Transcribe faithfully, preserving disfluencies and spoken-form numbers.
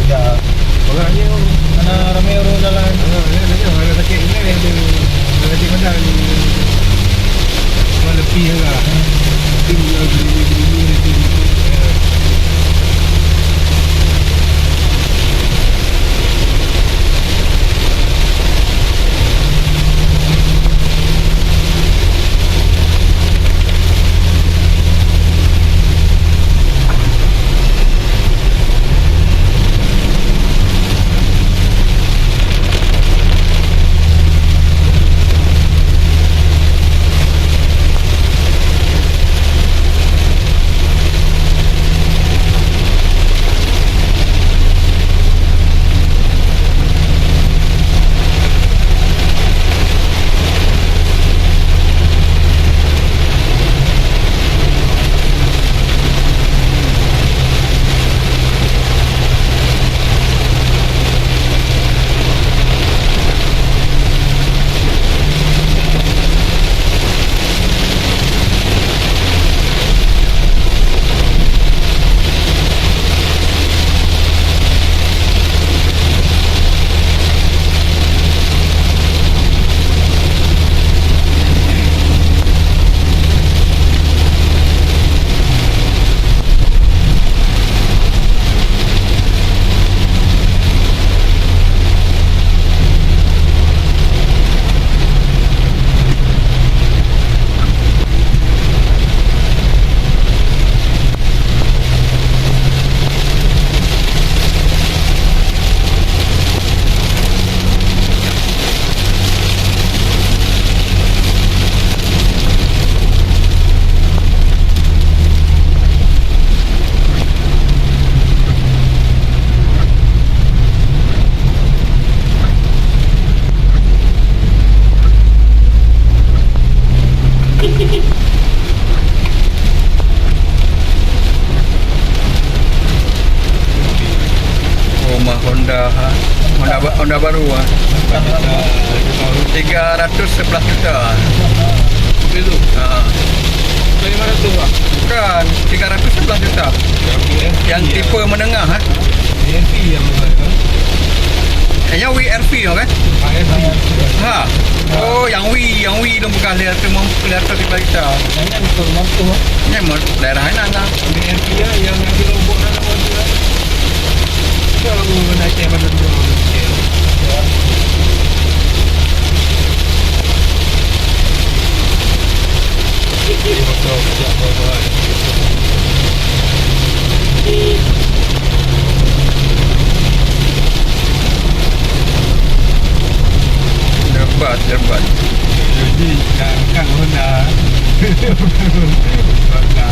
Ya. Orangnya, mana ramai orang jalan. Ah, ya, ya, ada sakit ni, ada, ada sakit badan. Cuma letih lah. Letih, ya, gini, gini, gini, letih. Ya. Rumah Honda, ha. Honda ba-, Honda baru, ha. Tiga ratus sebelas juta. Mobil tu? Ha. Bukan lima ratus, Pak? Bukan, tiga ratus sebelas juta. Yang tipe menengah, ha. Yang V yang bukan, ha? Eh, yang V R V tu kan? Ah, R V. Ha. Oh, yang V, yang V tu bukan lima ratus, lima ratus sebelas juta. Yang ni betul mampu, ha? Ni daerah mana lah? Yang V ya, yang ada lombok dalam tu, ha? Kalau nak cek pada tu, Lebat, lebat. Jadi, dah angkat Honda. Honda.